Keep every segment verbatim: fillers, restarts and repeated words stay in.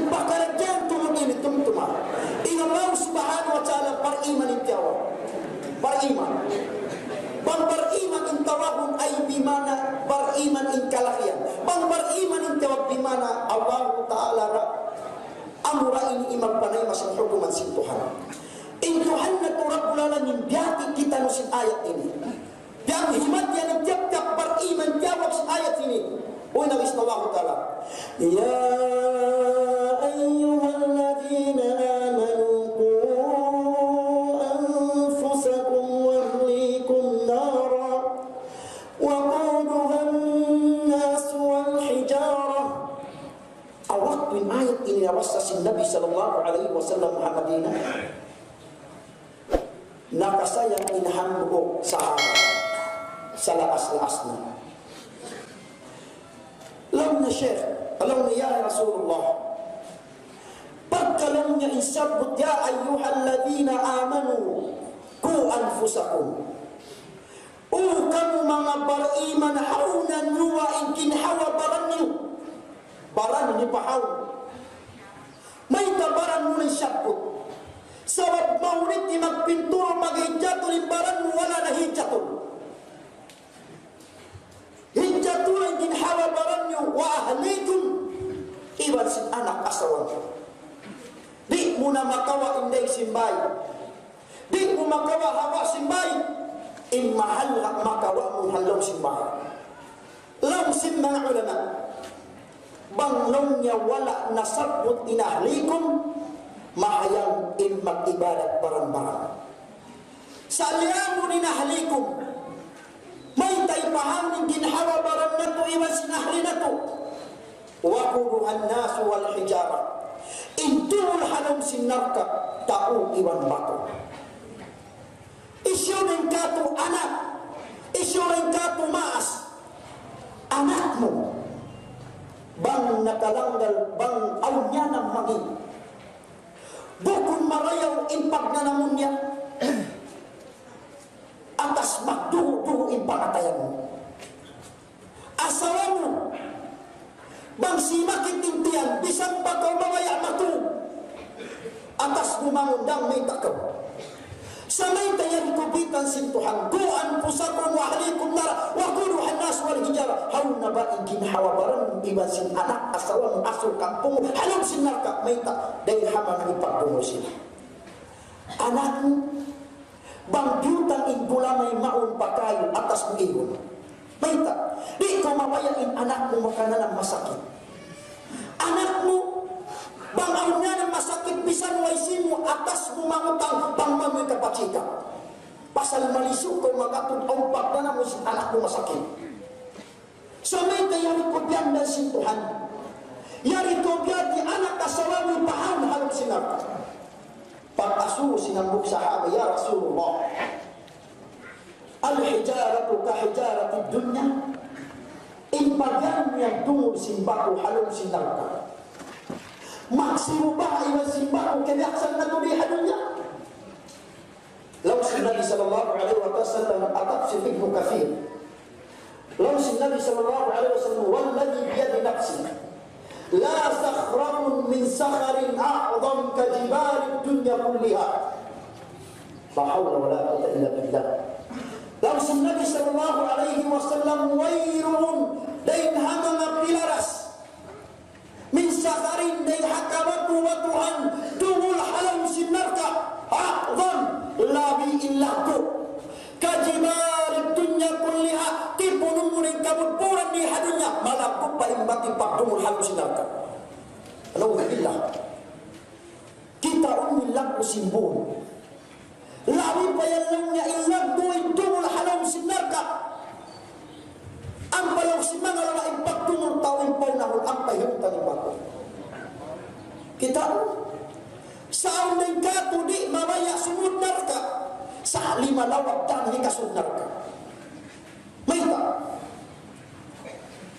Pakaradjaan tuud ini tumtuma. In Allah Subhanahu wa Ta'ala bariman in tiyawag. Bariman. Bang bariman in tawag ay bima'na bariman in kalagihan. Bang bariman in tiyawag bima'na Allah Ta'ala ra. Amura ini in magpanayma sin hukuman sin Tuhan. In Tuhan natu' Rabbul Alamin, biyati' kitaniyu sin ayat ini. Bang himatihan in tiyap-tiyap bariman tiyawag sin ayat ini. Uy, nabis na Allah Ta'ala. يا أيها الذين آمنوا قوا أنفسكم وأهليكم نارا وقودها الناس والحجارة. Waktu in ayat ini nabasa sin Nabi sallallahu alayhi wasallam ha Madinah, nakasayang in hambuuk sahaba, salaas-laas na. Laung niya, Shaykh, laung niya, "Ya Rasulullah, pagka laung niya in sabbut, يا أيها الذين آمنوا قوا أنفسكم. O kamu manga bariman, hawna niyu in ginhawa-baran niyu." Baran niyu pahawn. Mayta' baran mu in sabbut? Sabab mahunit in magpintur, maghijjatul in baran mu, wala' na hijjatul. Hijjatul in ginhawa-baran niyu, وأهليكم, iban sin anak asawa niyu. Di' mu na makawa' in dayn sin bāy. Di' mu makawa' ha bāy sin bāy. In mahal na makawa' mu ha lawm sin bāy. Laung sin manga ulama, bang laung niya wala' nasabbut in أهليكم, mahayang in mag-ibadat baran-baran. Sa' liyamun in أهليكم, mayta' ipaham in ginhawa-baran natu' iban sin ahli natu'. وقودها الناس والحجارة. In tumul ha lawm sin narka', tau iban batu. Hisiyu in katu' anak, hisiyu in katu' maas, anak mu. Bang nakalanggal, bang awn niya na magi. Bukun marayaw in pagnanamun niya. Atas magduhu-duhu in pangatayan mu. Asawa mu, bang simakit in tiyan, bisan pa kaw mabaya' matug. Atas mu mangundang mayta' kaw. Sa' mayta' yan kubitan sin Tuhan. قوا أنفسكم وأهليكم نارا وقودها الناس والحجارة. Hawna ba in ginhawa-baran mu iban sin anak, asawa mu, asu, kampung mu, ha lawm sin narka', mayta', dayn ha manga ipagdungul sila. Anak mu, bang biyutang in gulamay mawn pa kayu, atas mu ihun. Mayta', di' kaw mabaya' in anak mu makananam masakit. Anak mu, bang awn niya na masakit, bisan way sin mu, atas mu mangutang, bang mamuy ka pa check-up. Pasal malisu' kaw makatud awn pagnanam mu sin anak mu masakit. Sa' mayta' yari kaw biyandan sin Tuhan. Yari kaw biyati' anak, asawa mu, pahawn ha lawm sin narka'. Pag-asubu sin hambuuk sahaba, "Ya Rasulullah, الحجارة كحجارة الدنيا." In pagyan niya dungul sin batu ha lawm sin narka'. Maksimu baha' iban sin batu, kabiyaksahan natu' di ha dunya. Laung sin Nabi sallallahu alayhi wasallam, atas sin Ibnu Kathir. Laung sin Nabi sallallahu alayhi wasallam, والذي بيد نفسي لصخرة من صخر أعظم كجبال الدنيا كلها. لا حول ولا قوة إلا بالله. Laung sin Nabi sallallahu alayhi wasallam, wayruun dayn ha manga pilaras من صخر, dayn ha kabatu-batuhan, dungul ha lawm sin narka', أعظم, labi in laggu', كجبال الدنيا كلها, tipunun mu in kabudburan di ha dunya, malaggu' pa in batu pagdungul ha lawm sin narka'. Na'udhubillah. Kitaun mu in laggu' sin bun. Labi pa yan laung niya in laggu' in dungul ha lawm sin narka'. Ampa laung sin manga ulama in pagdungul tau in paunahun ampa hiyutang in batu. Kita' mu? Sa' awn dayn katu' di' mabaya' sumud narka'. Sa' lima lawag dan hikasud narka'. Mayta'?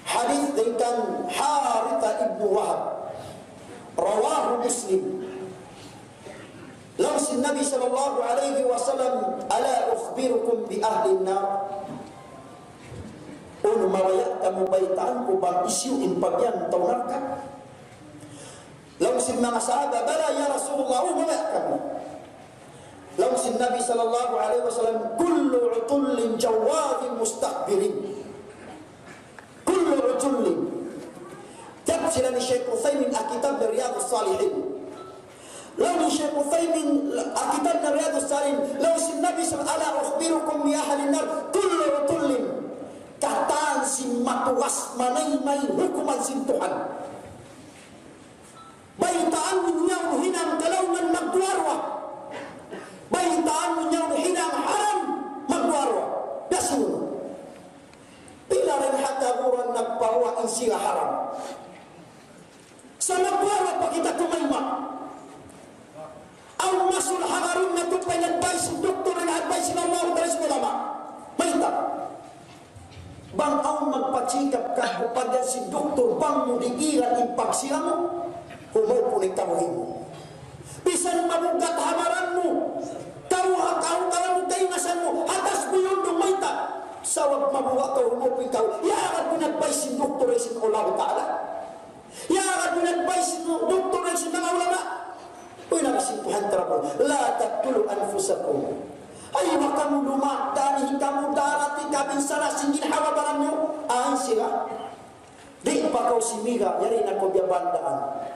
Hadith dayn kan Haritha ibn Wahab. رواه مسلم. Laung sin Nabi sallallahu alayhi wasallam, ألا أخبركم بأهل النار؟ Unu mabaya' kamu baytaan ku bang hisiyu in pagyan tau narka'? Laung sin manga sahaba, "Bala ya Rasulullah, o, mabaya' kamu." Laung sin Nabi sallallahu alayhi wasallam, "كل عتل جواز مستكبر." كل عتل. Tiyap sila ni Shaykh Uthaymin ha kitab niya Riyadus Salihin. Laung ni Shaykh Uthaymin ha kitab niya Riyadus Salihin, laung sin Nabi sallallahu alayhi wasallam, "ألا أخبركم بأهل النار؟ كل عتل." Katan sin matugas manaymay hukuman sin Tuhan. Baytaan mu niya in hinang kalaungan magduwa-ruwa. Baytaan mu niya in hinang haram magduwa-ruwa. Biya' sin unu. Pila ra in ha kaguran nagparuwa in siga haram. Sa' magduwa-ruwa pa kita tumayma'. Awn masul hagarun natu' pa in advice sin doktor, in advice sin Allah, advice sin ulama. Mayta'? Bang awn magpa-check-up kaymu, pagyan sin doktor, bang mu digiran in pagsiga mu, humawpu' in kabuhi' mu. Bisan mabugat ha baran mu, kaw ha kaw, kaw mu kaingasan mu, hatas mu yun duun, mayta'? Sabab mabugat kaw, humawpu' in kaw. Yaagad mu in advice sin doktor, sin Allah Ta'ala. Yaagad mu in advice sin doktor, sin manga ulama. Uy, nakasimpuhan tarapun. لا تقتلوا أنفسكم. Ayaw kamu lumagda' ini, kamu darat di kabinsanaan sin ginhawa-baran niyu. Awn siga. Di' pa kaw sumiga, yari na kaw biya' bandaan.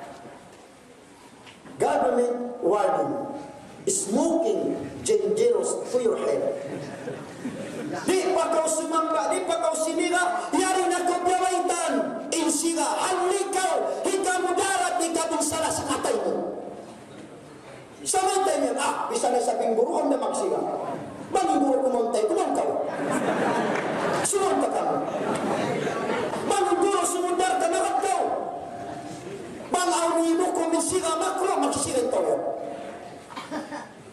Government warning. Smoking dangerous to your health. Di' pa kaw sumamba, di' pa kaw sumiga, yari na kaw biya' baytaan. In siga, hali kaw, hikamudarat, hikabinsanaan sin atay mu. Sa' mayta' yan, ah, bisan na isab in guru, awn na magsiga. Bang in guru kumaun ta, kumaun kaw. Sumud ta kamu. Bang in guru sumud da, magad kaw. Bang awn himukum in siga makruh, magsisiga in tau yan.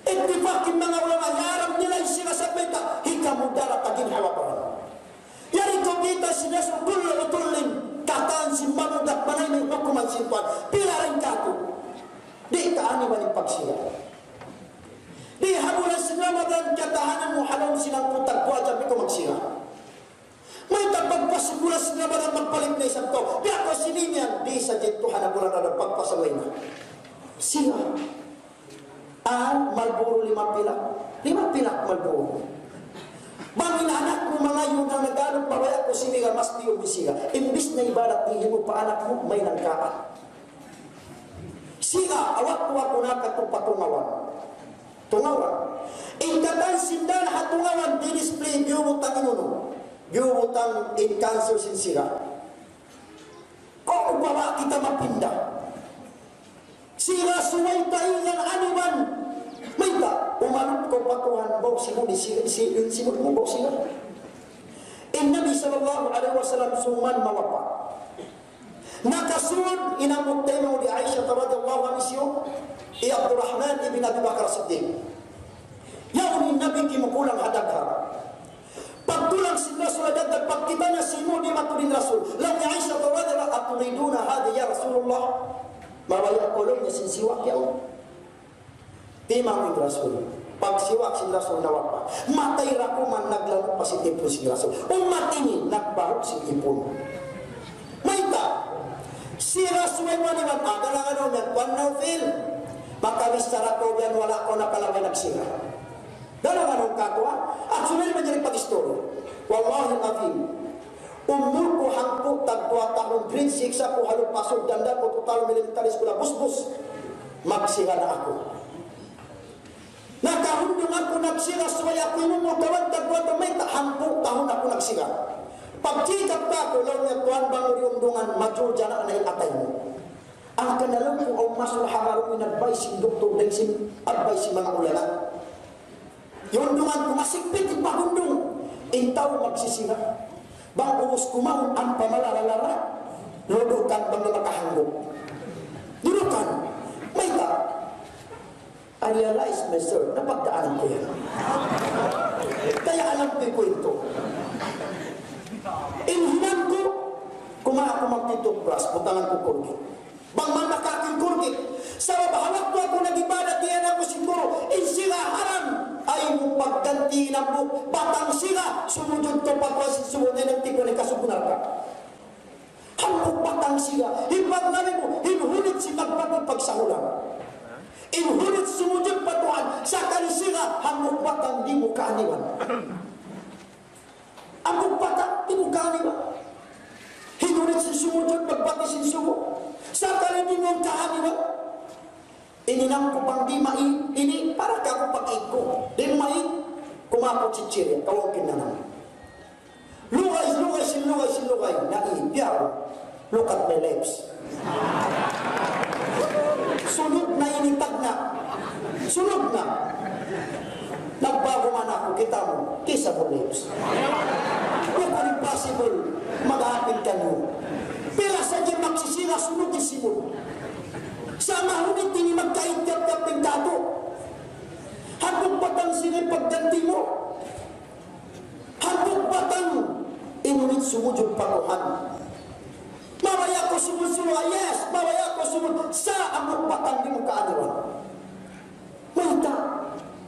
Ittifak in manga ulama, haram nila in siga sabab mayta', hikamudarat ha ginhawa-baran. Yari kaw kita sin Rasul, كل عتل, katan sin mabugat manaymay hukuman sin Tuhan. Pila ra in katu'. Di' kaaniban in pagsiga. Di' ha bulan sin Ramadan, kiyatahanan mu ha lawm sin hangpu' tagduwa jam di' kaw magsiga. Mayta' pagpas bulan sin Ramadan magpalit na isab kaw. Biya' kaw sin imiyan, di' sadja in Tuhan ha bulan Ramadan pagpas way na. Siga. Awn Marlboro lima pilak. Lima pilak Marlboro. Bang in anak mu mangayu' na nag-anu, mabaya' kaw sumiga, mas tiyup in siga. Imbis na ibadat dihilan mu pa anak mu, mayan ka. Siga, awak tuwa ku na katu' pa Tungawan. Tungawan. In katan sin dan ha Tungawan, di-display, biyubutang in unu. Biyubutang in cancer sin siga. Kaw bawa' kita mapinda. Siga subay ta iyan aniban. Mayta', umalup kaw pa Tuhan, bang simud in siga, si, simud mu bang siga. In Nabi sallallahu alayhi wasallam sumūng mawapa'. Nakasūd in amu taymanghud hi Aisha radiyallahu anha hisiyu, hi Abdurrahman ibn Abi Bakr Siddiq. Yaun in Nabi kimukulang ha dagha. Pagkulang sin Rasul ha dagha, pagkita' niya simud dimatung in Rasul. Laung hi Aisha radiyallahu anha, "أتريدون هذه يا رسول الله؟" Mabaya' kaw laung niya sin siwak yaun. Timangis in Rasul. Pagsiwak sin Rasul nawapa'. Matay ra kuman naglalu' pa sin ipun sin Rasul. Ummat ini nagbahug sin ipun. Mayta'? Siga subay mu aniban, ah, gana-gana mu yan, Tuan Naufil. Makabichara kaw yan, wala' kaw nakalabay nagsiga. Gana-gana mu katu', ah. At subay manjari pag-istorya. Wallahil azim. Umul ku hangpu' tagduwa tahun, grade six aku, ha Lupa' Sug, dandan ku tutal elementary school ha Busbus. Magsiga na aku. Nakahundung aku nagsiga, subay aku in umul ku tagduwa tahun, mayta', hangpu' tahun aku nagsiga. Pag-check-up aku, laung niya, "Tuan, bang mu di' undungan, majul jana na in atay mu." Hangkan laung ku, awn masul ha karuun in advice sin doktor, dayn sin advice sin manga ulama. Iyundungan ku, masigpit in paghundung. In tau magsisiga. Bang ubus kumaun, ampa malara-lara, dudukan bang di' makahangguk. Dudukan. Mayta'? I realize, mister, napagdaanan ku yan. Kaya alam ku in kuwintu. In hinang ku, kumaun aku magtoothbrush, butangan ku Colgate. Bang man makaku in Colgate. Sabab ha waktu aku nag-ibadat, diyan aku siguru, in siga haram. Ayaw mu pagganti in hambuuk batang siga, sumujud kaw pa Tuhan sin subul, na in tiku na kasugunar ka. Hambuuk batang siga, in pagnabi mu, in hulit sin magpatut sahulang. In hunit sumujud pa Tuhan, sakali siya hambuuk batang di' mu kaaniwan. Hambuuk batang di' mu kaaniwan. Hinunit sin sumujud, magbati sin sumu. Sakali di' mu kaaniwan. Ini na ku pang di' maig, ini para kaku' pag-ig ku. Di' maig, kumaku chichiri, kawang kinanam. Lugay, lugay, sin lugay, sin lugay. Nai, piyaw. Look at my lips. Sunog na ini, tagna'. Sunog na. Nagbago man aku, kita' mu. Kissable lips. Bukun impossible. Mag-aapil kaniyu. Pila sadja magsisila, sunog in simud. Sa' mahunit ini magkaitiyap-tiyap in katu'. Hambuuk batang sin pagganti mu. Hambuuk batang in hunit sumujud pa Tuhan. Mabaya' kaw sumujud, yes, mabaya' kaw sumujud. Sa' hambuuk batang di' mu kaaniwan. Mayta'?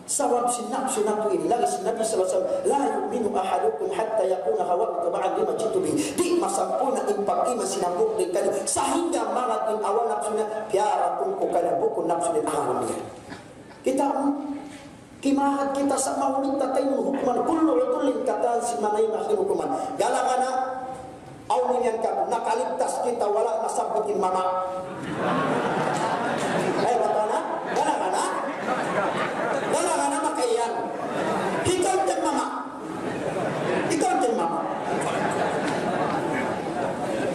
Sabab sin napsu natu' ini, laung sin Nabi sallallahu alayhi wasallam, لا يؤمن أحدكم حتى يكون هواه تبعا لما جئت به. Di' masampurna' in pag-iman sin hambuuk dayn kaniyu, sahingga magad in hawa napsu niya, piyaratun ku kaniya, bukun napsu niya, agun niya. Kita' mu? Kimahad kita sa' mahunit ta kaymu hukuman, كل عضو, katan sin manga iman sin hukuman. Gala-gala, awn niyan katu', nakaligtas kita, wala' nasabbut in mama. Ay, bata na? Gala-gala? Gala-gala, makaiyan. Ikaw in mama. Ikaw in mama.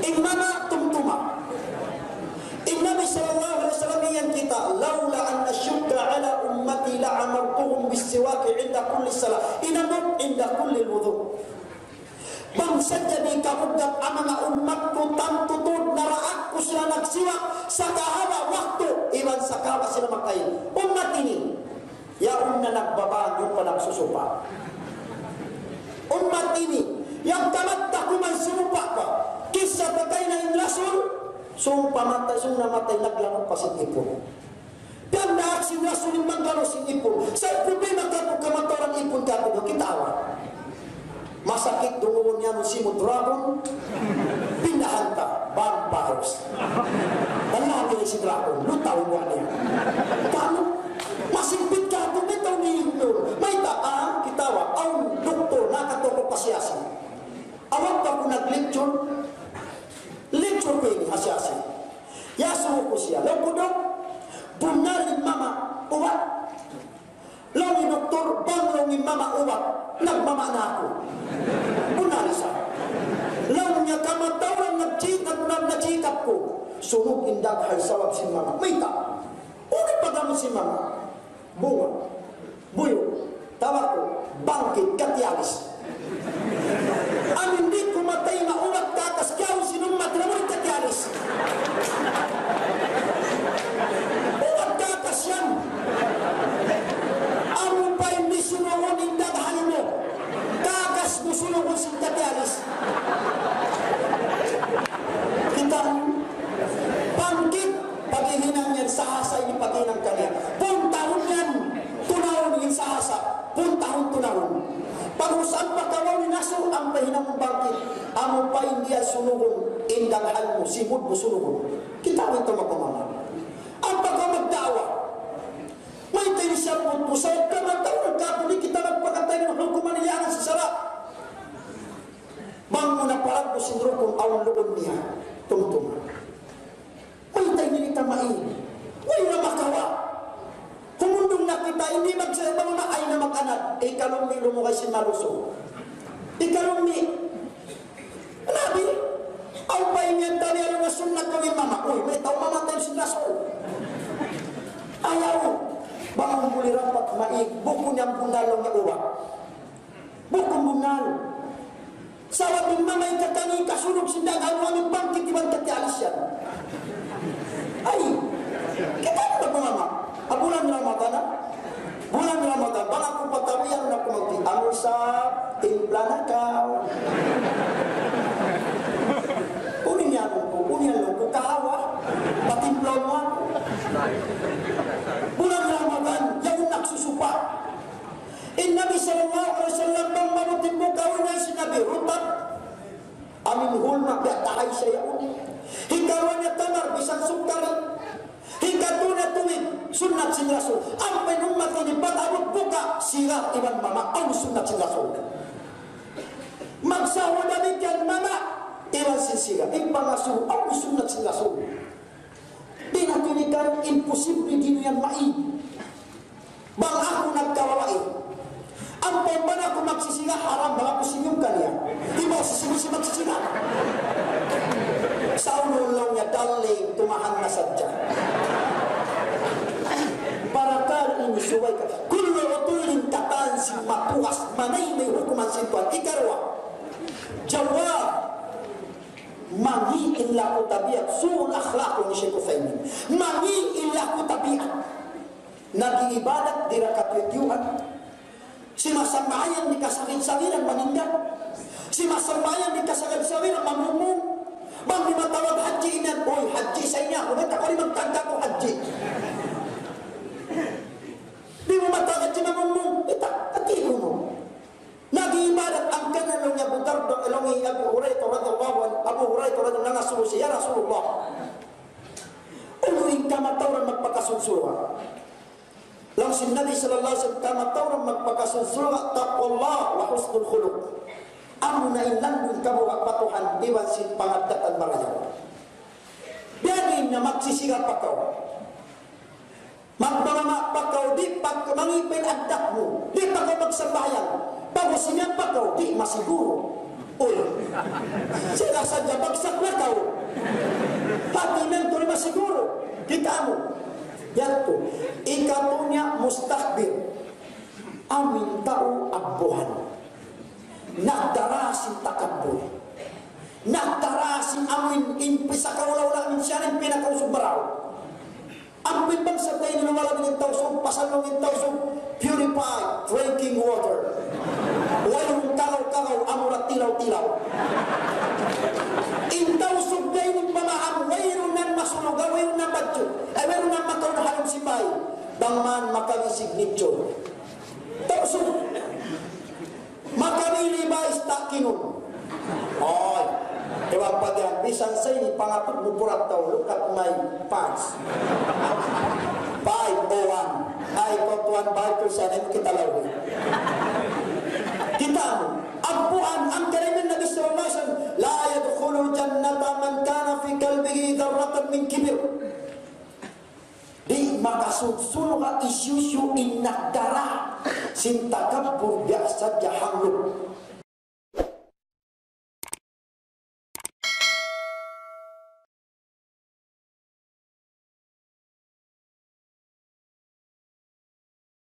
In mama, tumtuma. In Nabi sallallahu alayhi wasallam iyan kita, لولا أن أشق على أمتي لأمرتهم بالسواك عند كل صلاة. In amuk, عند كل وضوء. Bang sadja di' kabugat ha manga ummat ku, tantu tuud naraak ku sila nagsiwak sakahawa waktu, iban sakahawa sila makain. Ummat ini, yaun na nagbabaan, yaun pa nagsusupa. Ummat ini, yan tamat ta kuman sumupa pa. Kissa pa kay na in Rasul, sung pamatay, sung namatay, naglanuk pa sin ipun. Piyagdaak sin Rasul in maglanu sin ipun. Sa' problema katu' kamatauran ipun katu' na kitawa. Masakit dungugun niya nu simu dragon, pindahan ta, vampires. Tanah ini si dragon, lutaw buwan niya. Kanu, masigpit katu', mayta' ini yun. Mayta', ah, kitawa, awn doktor, nakatoko pa siya siya. Awag pa ku nag-lecture, lecture ku ini, ha siya siya. Iyasubu ku siya. Laung ku, "Dok, bunnal in mama ubat?" Laung in doktor, "Bang," laung, "in mama ubat, nagmama na aku." Bunnal sa. Laung niya, kamatauran nag-check-, nag-, nag-check-up ku. Sunug in daghal sabab sin mama. Mayta'? Unu in paggamut sin mama? Bunga. Buyu'. Tabaku. Bangkit. Katialis. Amin di' ku mataima ubat kakas kiyaun sin ummat namu' in katialis. Ubat kakas yan. Amu pa in di' sunugun in daghal mu. Kakas mu sunugun sin katialis. Kita' mu? Bangkit. Paghihinang yan, sahasa ini paghihinang kaniya. Puntahun yan, tunahun in sahasa. Puntahun, tunahun. Pag-ubus ampa kawaun in asu, ampa hinang bangkit. Amu pa in di' yan sunugun, in daghal mu, simud mu sunugun. Kita' mu in tumagmamana. Ampa kaw magda'wa. Mayta' ini siya putus, sa' kamatauran katu', di' kita nagpakatay in hukuman niya sin sara'. Bang mu na parang ku sin rukun awn luun niya. Tumtuma. Mayta' ini kita maig? Way na makawa'. Humundung na kita, ini magsaya ba na ay na makanat. Ikalummi lumugay sin maluso. Ikalummi. Nabi, aw pa in yan tali alam na sunnat kami mama. Uy, mayta' mamatay sin rasul. Ayaw. Bang mu buli rapat maig, bukun yan bunnal laung niya ubat. Bukun bunnal. Sabab in mama in katangi kasunug sin daghal mu amin bangkit iban katialis yan. Ay, kita' na ba mama? Ah, bulan Ramadan, ah. Bulan Ramadan, bang aku patawian na ku magti-, "Anu sa, timpla na kaw." Unu in anu ku, unu in anu ku, kahawa, patimpla mu aku. Bulan Ramadan, yaun nagsusupa. In Nabi sallallahu alayhi wasallam, bang mabuting mu kawin na sin Nabi, rutab. Amin hulma, biya' tahay siya yaun. Hikaruwa niya tamar, bisan sukari. Hika-, sunnat sin Rasul. Ampa in ummat ini pag-abut buka, siga iban mama, awn sunnat sin Rasul. Magsahur damikkiyan mama, iban sin siga. In pangasubu, awn sunnat sin Rasul. Di' na kinikan imposible di' yan maig. Bang aku nagkababai. Ampa bang aku magsisiga, haram bang aku simiyum kaniya. Di' ba sisiga, sisiga, sisiga. Sa' unu laung niya, darling, tumahan na sadja. Parakala' ini subay ka. Kullu utulin, katan sin matugas, manay may hukuman sin Tuhan. Ikaruwa. Jawab. Mangi' in laku tabiat, su'ul akhlaq, laung hi Shaykh Uthaymin. Mangi' in laku tabiat. Nag-iibadat di' da katiyuan. Simasambahayang di' kasagid-sagiran maningga'. Simasambahayang di' kasagid-sagiran mamungmung. Bang di' matawag hadji iyan, "Uy, hadji sa inya, kung ita' ka di' magtagda ku hadji." Di' mu matawag hadji mamungmung, ita', ati ku mu. Nag-iibadat hangkan laung hi Abu Darda, laung hi Abu Hurairah radhiyallahu anhu, Abu Hurairah radhiyallahu anhu nangasubu siya, "Ya Rasulullah, unu in kamatauran magpakasud surga'?" Laung sin Nabi sallallahu alayhi wasallam, "Kamatauran magpakasud surga', taqwallah wa husnul khuluq." Amuna in landu' kabuga' pa Tuhan, iban sin pangaddatan marayaw. Biya' diin na magsisiga pa kaw. Magmamama pa kaw, di' pa mangi' pa in addat mu, di' pa kaw magsambahayang. Pag-usimiyan pa kaw, di' masiguru. Uy, sila sadja bagsak na kaw. Hati niyan tuud masiguru. Kita' mu. Yadtu. Ikatu niya mustakbir. Amu in tau abbuhan. Nagdara sin takabbur. Nagdara sin amu in, in pisakaula-ula, in siya in pinakausug marayaw. Amu in bangsa ta ini, lumalabay in Tausug, pasal laung in Tausug, purified drinking water. Wayruun kagaw-kagaw, amura tilaw-tilaw. In Tausug da ini pamaham, wayruun nan masuluga, wayruun nan badju', eh, wayruun nan makaun ha lawm sin bay. Bang man makami signature. Tausug. Makami libais ta kinun. Oy. Iban pa diyan, bisan sa ini pangatud mu purat tau, look at my pants. Five oh one. Ay, kau tuan, five percent, ay, kita lawi. Kita mu. Abuan, ang karimin Nabi sallallahu alayhi wasallam, "La yadkhulu jannata man kana fi qalbihi dharratun min kibr." Di' makasud surga' hisiyu-siyu in nagdara sin takabbur biya' sadja hanglup.